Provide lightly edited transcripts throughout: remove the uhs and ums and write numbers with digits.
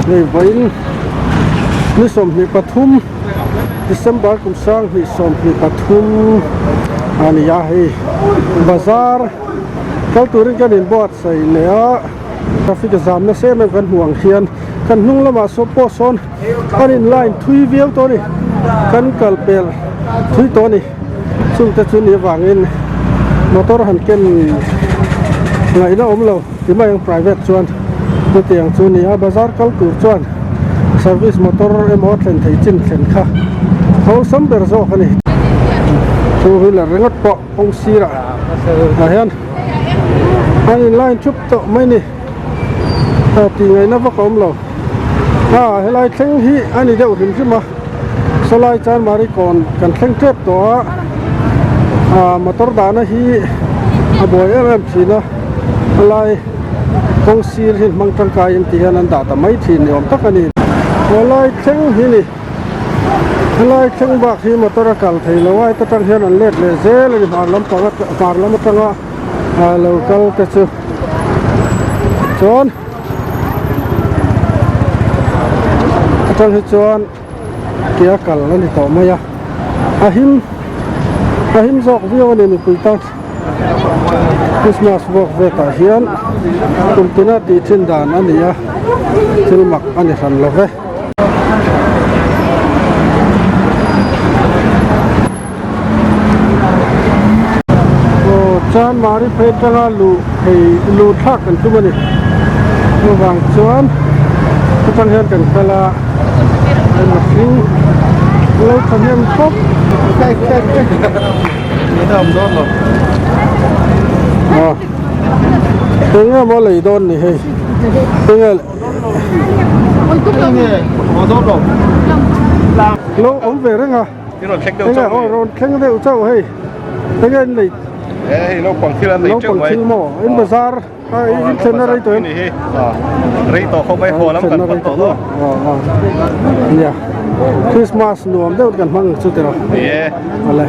Hei vawiin ni 23 December kum 2023 a ni a hei bazar kal turin kan inbuatsaih leh a traffic zam nasa em em kan hmuh ang hian kan hnung lamah saw pawh sawn an in line thui viau tawh a ni kan kal pel thui tawh a ni. Chungte chu ni avangin motor han ken ngaihna awm lo ti mai ang private chuan chutiang chu ni a bazar kal tur chuan service motor emaw thlen thei chin thlen kha awlsam ber zawk a ni. Two wheeler ringawt pawh kawng sirah ah hian an in line thup tawh mai ni tih ngaihna vak a awm lo a helai thleng hi a ni deuh hrim hrim a. Sawlai Chanmari kawn kan thleng tep tawh a, ah motor dahna hi a buai em em thin a, helai kawng sir hi hmang tangkai in ti hian an dah ta mai thin ni awm tak a ni. Helai thleng hi ni, helai thleng bak hi motor a kal thei lo a, heta tang hian an let leh zel a ni hmar lampang hmar lam atanga ah lo kal te chu chuan. Atang hi chuan ke a kal a ni tawh mai a a him a him zawk viau a ni mipui tan Christmas walk vet ah hian kum tina tih thin dan a ni a thil mak a ni hran lo ve. Aw Chanmari phei atanga luh thei luh thlak kan tum a ni chuvang chuan atang hian kan kal a mihring lo thahnem khawp aw eng emaw lei dawn ni hei enge lo awm ve reng a. Enge aw rawn thleng deuh chauh hei enge in nei hei naupang thil an nei teuh mai naupang thil maw in bazar a in thlenna rei tawh em rei tawh khawp mai haw lam kan pan tawh dawn nia Christmas nuam deuh kan hmang chu tiraw ni e awle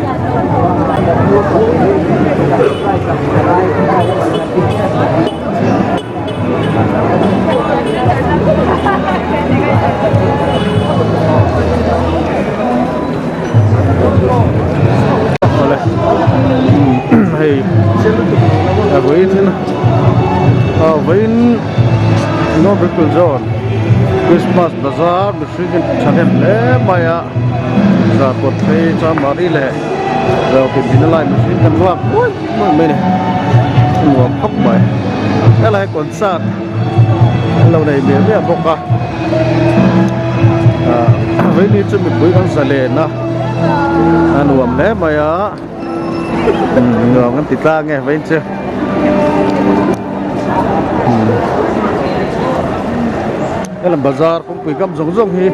Hei a vawiin a vawiin North Zone Christmas bazar mihring in thahnem hle mai a zarkawt phei Chanmari leh Rawtinhina lai mihring kan ruak muai muai mai a ni a nuam khawp mai helai concert an lo nei miah miah bawk a ah vaini chu mipui kan zalen a a nuam hle mai a nuam kan ti tlang e vain chu helam bazar kawngpui kam zawng zawng hi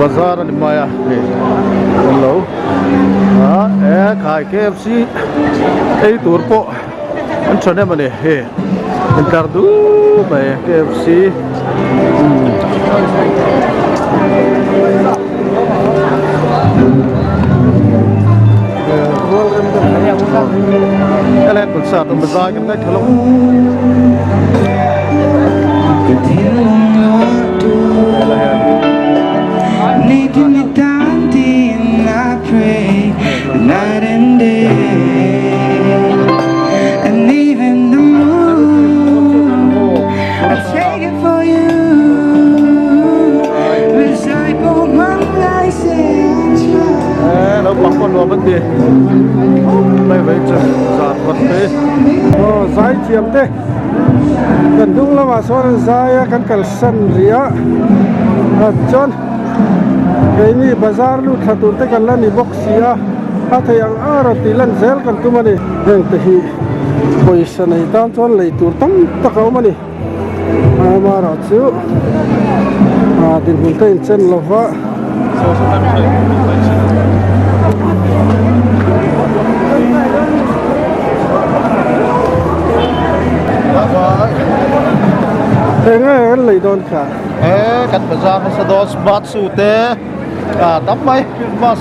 bazar a ni mai a hei an lo ah e khai KFC ei tur pawh an thahnem a ni hei intlar dup mai KFC helai concert awm zai kan ngaithla lo. Naupang pawh nuam an ti mai mai chu zan kawt te aw zai thiam te kan hnung lamah sawn an zai a kan kalsan rih a chuan keini bazar lut thla tur te kan la ni bawk si a a thei ang ang a rawn tih lan zel kan tum a ni heng te hi pawisa nei tan chuan lei tur tam tak a awm a ni amaherawh chu ah dinhmun te inchen lova. Enge kan lei dawn kha? E kan bazar nasa dawn smart shoe te ah tam mai christmas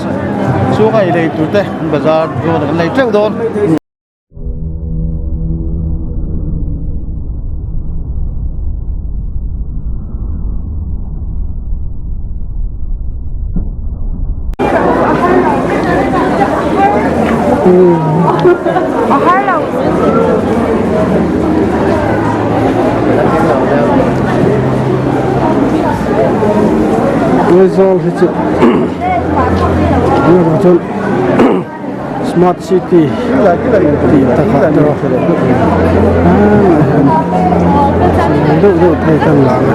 chhunga ei lei tur te kan bazar dawn a kan lei teuh dawn. Aizawl hi chu tunah chuan smart city tih takah te erawh deuh deuh thei kan lang a.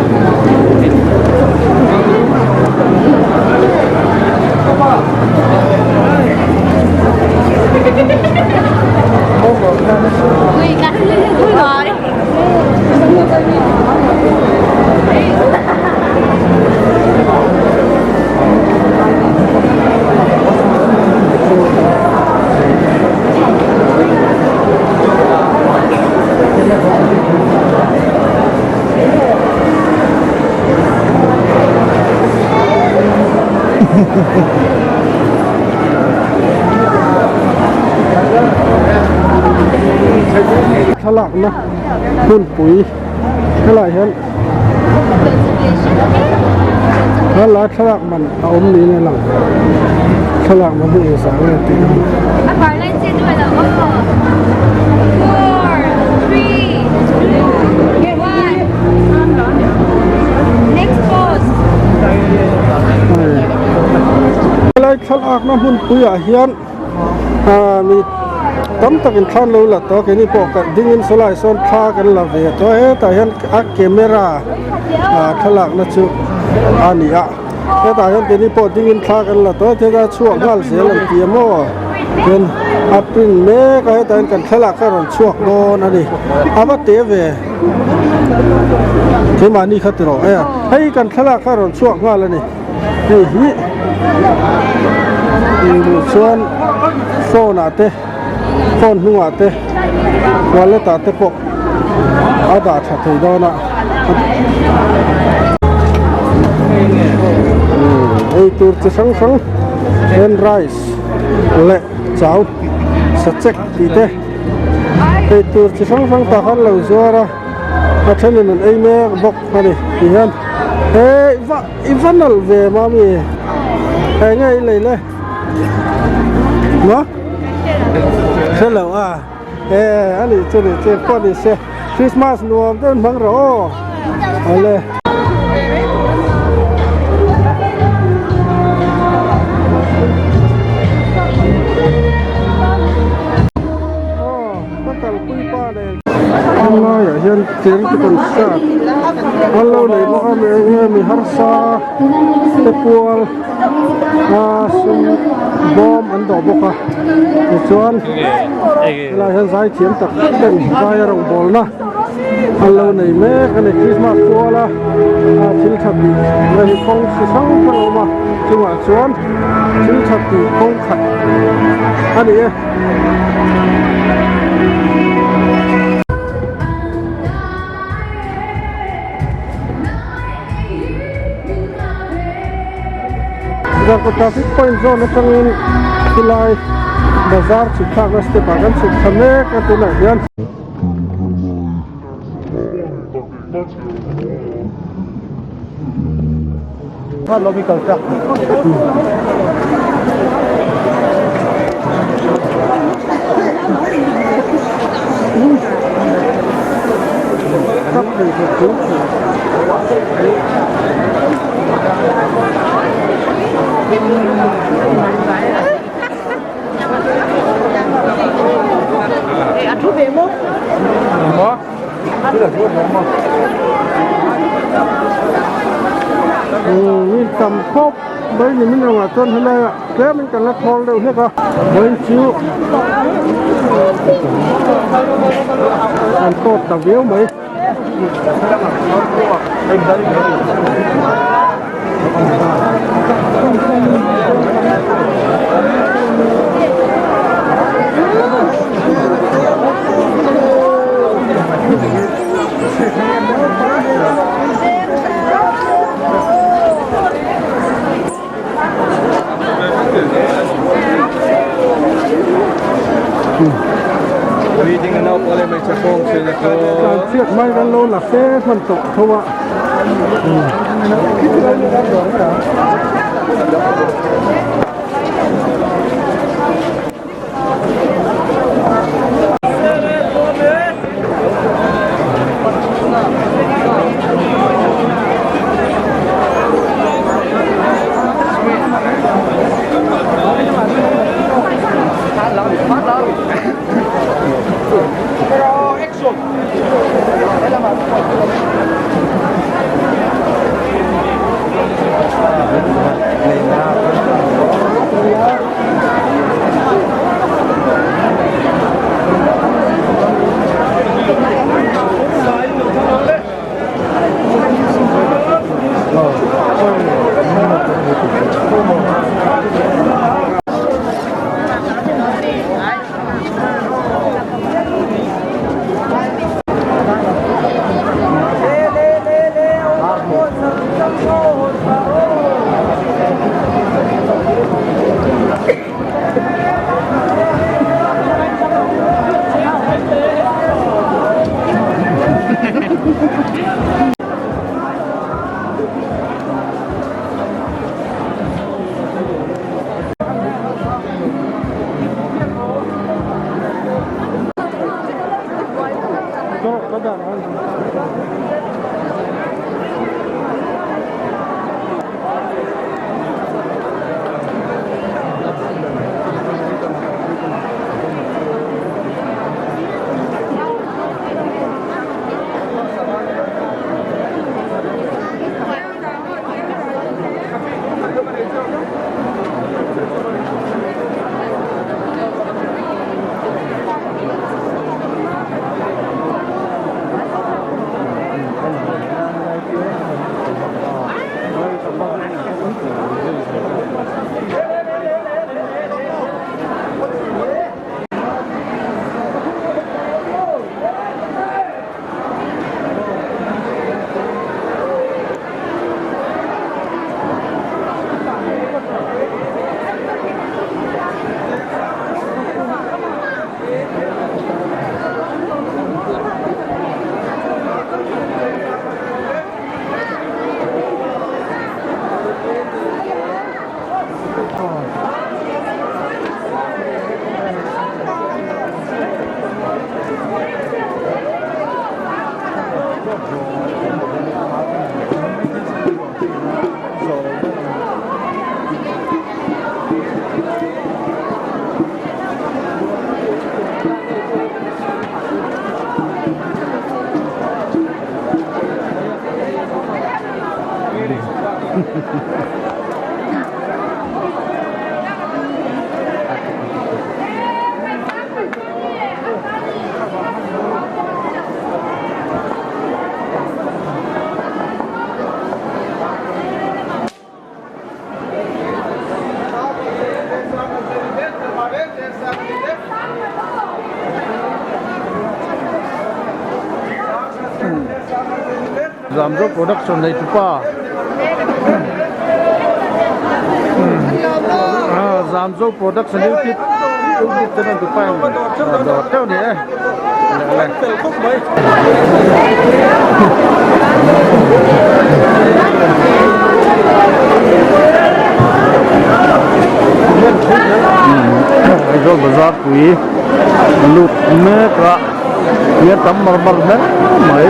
Thlalakna hmunpui helaiah hian helai thlalak man a awm niin a lang thlalak man hi engzah nge tih Helai thlalakna hmunpuiah hian mi tam takin thla an lo la tawh a keini pawh dingin sawlaiah sawn thla kan la ve tawh a hetah hian a camera thlalakna chu a ni a hetah hian keini pawh dingin thla kan la tawh a thil a chhuak nghal zel an ti a maw tin a print mek a hetah hian kan thlalak kha a rawn chhuak dawn a ni a va te ve keimahni kha ti rawh e hei kan thlalak kha a rawn chhuak nghal a ni hei hi chuan phone ah te phone hnungah te wallet ah te pawh a dah tha thei dawn a ei tur chi hrang hrang hen rice leh chau sachek tih te ei tur chi hrang hrang tah khan lo zuar a a thenin an ei mek bawk a ni ti hian he va i va nalh ve mami eng nge i lei le. Maw? Hre lo a. E a nih chu nih chu pawh ni se. Christmas nuam deuh in hmang rawh aw. Awle. Aw ka kalpui pa nen. Helaiah hian charity concert an lo nei bawk a mi eng nge mi harsa te pual. a sum bawm an dawh bawk a tichuan helaiah hian zai thiam tak tak ten zai a rawngbawlna an lo nei mek a ni Christmas puala thil tha tih na hi kawng chi hrang hrang a awm a chungah chuan thil tha tih kawng khat a ni e. Zarkawt traffic point zawn atangin khilai bazar chhuk thlakna step ah kan chhuk thla mek a tunah hian. Mi tam khawp mai ni min rangah chuan helaiah tlemin kan la thawl deuh hlek a vawiin chu an tawt ta viau mai. Tlanchhiat mai kan lo la fe hman tawh tho a. Zamzo production nei tupa Zamzo production youtube youtube channel tupa in dawr teuh ni e Aizawl bazar pui lut mek a hian tam mar mar hle mai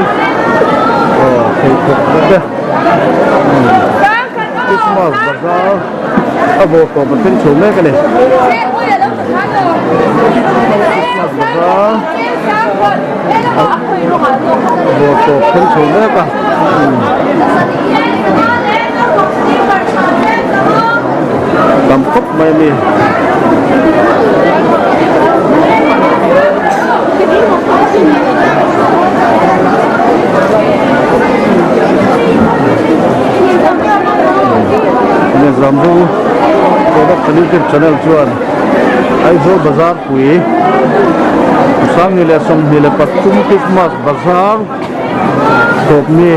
aw pheikhawk te Christmas bazar a vawr tawp a thleng chho mek a ni Christmas bazar a vawr tawp thleng chho mek a tam khawp mai a ni. Zamzo production youtube channel chuan Aizawl bazar pui 2023 Christmas bazar tawp ni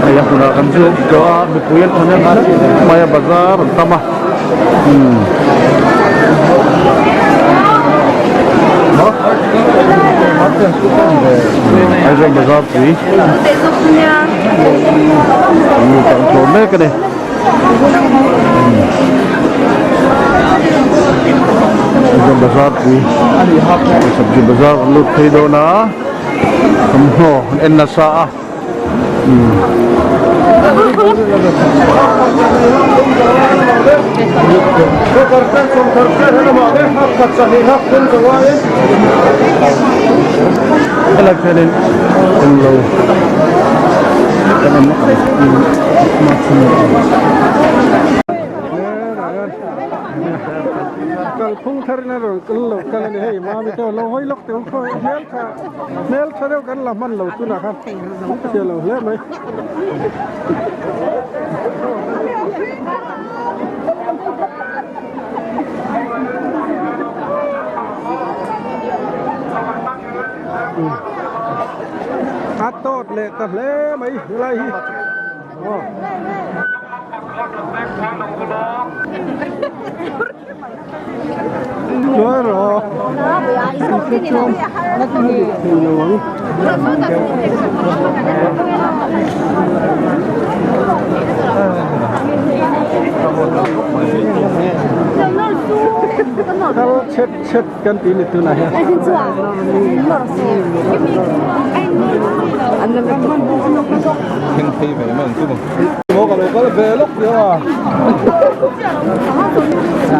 hei a hmunah kan chu tawh a mipui an thahnem hle mai a bazar an tam a umm Aizawl bazar pui an tang thlawm mek a ni. Aizawl bazar pui sabji bazar an lut phei dawn a thawmhnaw an en nasa a helai khianin englo kan en kal Kalphung thar in a rawn kal lo kal a ni hei mami te lo hawi lawk teh u khaw hmel tha hmel tha deuh kan la hman lo tunah khan chhia lo hle mai. A tawt leh ta hle mai helai hi. Chuan rawh chuan a dik thei lo ang. Kal chhet chhet kan tih ni tunah hian.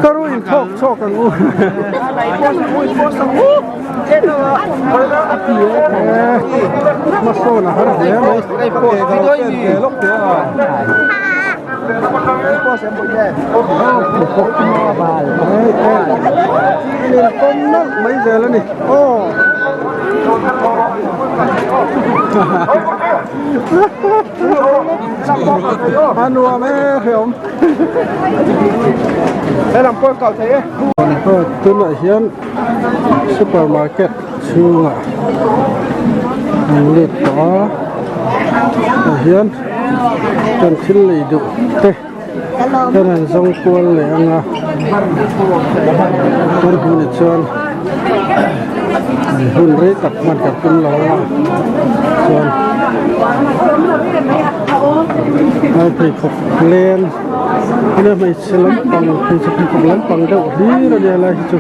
Ka ru in chhawk chhawk ang u. Hmasawn a har hle mai. In pawm nalh mai zel a ni. Aw. A nuam e hreawm. Helam pawh kal thei e. Tunah hian supermarket chhungah an lut tawh a tah hian kan thil lei duh te kan han zawng kual leh ang a kan hmuh ni chuan hun rei tak hman kan tum lo ang a chuan ai pheikhawk len ania hmeichhe lampang hmeichhe pheikhawk lampang deuh hlir ania lai hi chu.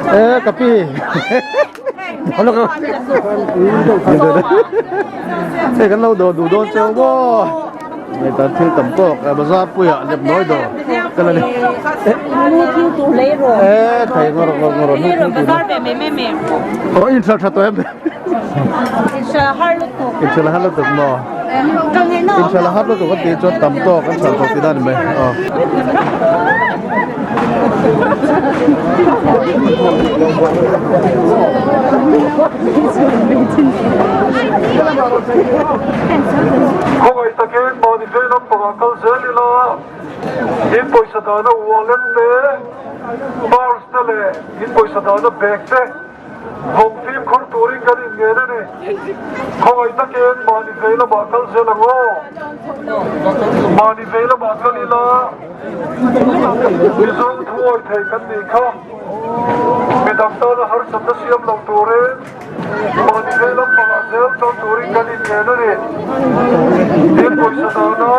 E ka pi hei kan lo dawr duh dawn cheu maw hei tan thil tam tawk bazar puiah lep nawi dawr ka la ni e thei ngawr ngawr ngawr nu thil tur aw in hralh tha tawh em in hralh har lutuk maw in hralh har lutuk an tih chuan tam tawk an hralh tawh tihna a ni mai aw. Khawngaih takin mahni vei lampangah kal zel ila, in pawisa dahna wallet te, purse te leh in pawisa dahna bag te vawng fimkhur turin kan inngen a ni. Khawngaih takin mahni vei lamah kal zel ang aw. Mahni vei lamah kal ila Mizo thuawi thei kan nih kha. Midang tana harsatna siam lo turin mahni vei lampangah zel kal turin kan inngen a ni. Tin pawisa dahna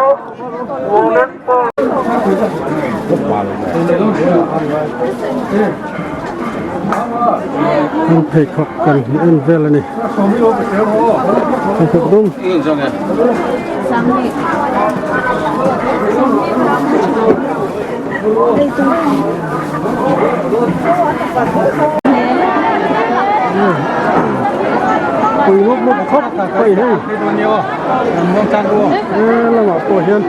wallet purse. An pheikhawk kan en vel a ni. Pheikhawk dum. Pui mup mup khawp mai hei. He lamah pawh hian.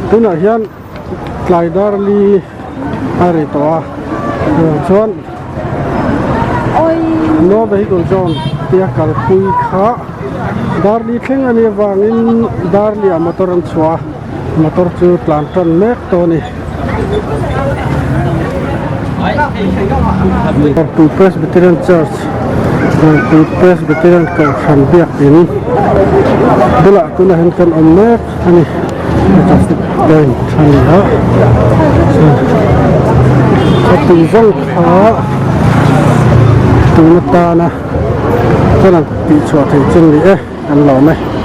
Tunah hian tlai dar li a ri tawh a chuan no vehicle zone tia kalpui kha dar li thleng a nih avangin dar li ah motor an chhuah a motor chu tlan tan mek tawh a ni. Presbyterian Church Presbyterian Kohhran biakin bulah tunah hian kan awm mek a ni traffic point a ni a a tui zawng kha tun atana kan han tihchhuah theih chu a ni e. An lawm e.